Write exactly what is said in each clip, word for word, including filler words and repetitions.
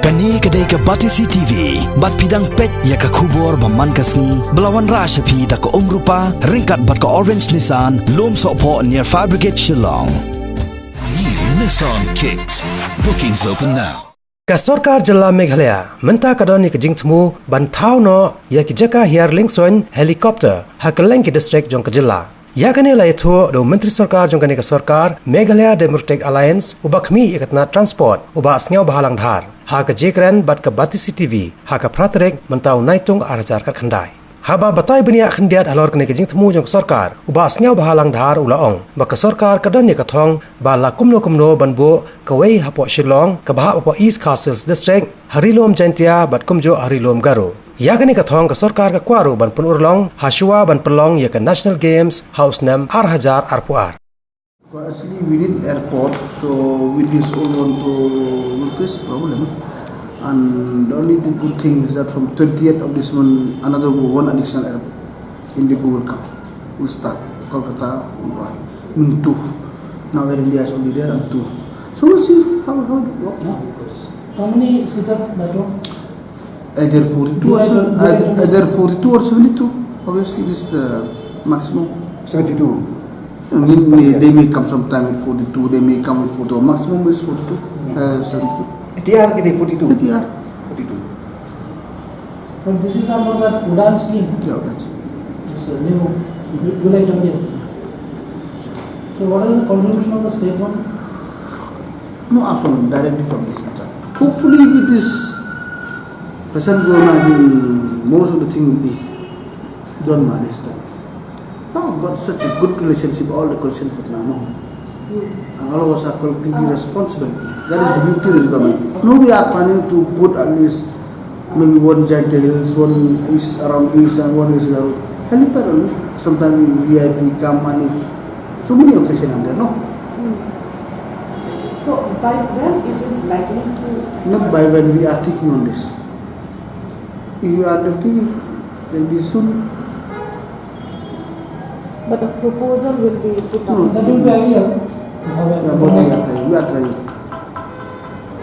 Kane ka dei ka Batesi T V, bad phi dang peit ïa ka khubor ba man ka sngi, ba la wanrah sha phi da ka Umrupa, ryngkat bad ka Orange Nissan, Lum Sohphoh near Fire Brigade Shillong. New Nissan Kicks. Bookings open now. Ka sorkar jylla Meghalaya mynta ka don ïa ka jingthmu ban thaw noh ïa ki jaka hiar liengsuiñ helicopter ha kylleng ki district jong ka jylla. Ïa kane la ïathuh da u Myntri Sorkar jong kane ka sorkar, Meghalaya Democratic Alliance, uba khmih ïa ka tnat Transport, u Bah Sniawbhalang Dhar, ha ka jingkren bad ka Batesi T V ha ka phra tarik mynta u Naitung ar hajar khatkhyndai. Haba batai bniah khyndiat halor kane ka jingthmu jong ka sorkar, u Bah Sniawbhalang Dhar u la ong ba ka sorkar ka don ïa ka thong ba la kumno kumno ban buh kawei hapoh Shillong, kaba hap hapoh East Khasi Hills District, ha Ri Lum Jaintia bad kumjuh ha Ri Lum Garo. Ïa kane ka thong ka sorkar ka kwah ruh ban pynurlong ha shuwa ban pynlong ïa ka National Games ha u snem ar hajar arphew ar. Actually, we need airport, so with this all want to face problem. And the only thing, good thing is that from twentieth of this month, another one additional airport, Indigo will come, will start. Kolkata, Mumbai, Mintu. Now Air India is only there and two. So we'll see how, how it works. How many seater metro? Either forty-two or seven, either, either forty-two or seventy-two. Obviously, this is the maximum. Seventy-two. I mean, they, they may come sometime with forty-two, they may come with forty-two. Maximum is forty-two, uh, seventy-two. A T R ke de forty-two? A T R. Forty-two. But this is under that Udan scheme. Yeah, Udan scheme. This, uh, new July twentieth. So what is the contribution of the state one? No, also directly from this center. Hopefully, with this present government, I think most of the thing will be done by this time. So I've got such a good relationship, all the coalition partner, no? And all of us are collectively responsible. That is the beauty of this government. No, we are planning to put at least maybe one Jaintia Hills, one is around East and one is Garo. Helipad only. Sometimes V I P come and if so many occasions are there, no? So by when it is likely to... Not by when, we are thinking on this. If you are lucky, maybe soon. But a proposal will be put up. No. That will be ideal. Yeah, but we are trying. We are trying.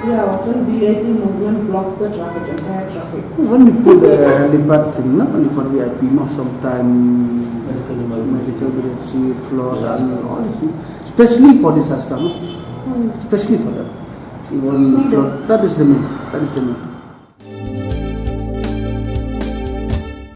Yeah, often V I P movement blocks the traffic, entire traffic. When we put a helipad thing, not only for V I P, no, sometime medical emergency, medical emergency, flood, and all this thing. Especially for disaster, no? Especially for that. Even flood, that is the main. That is the main.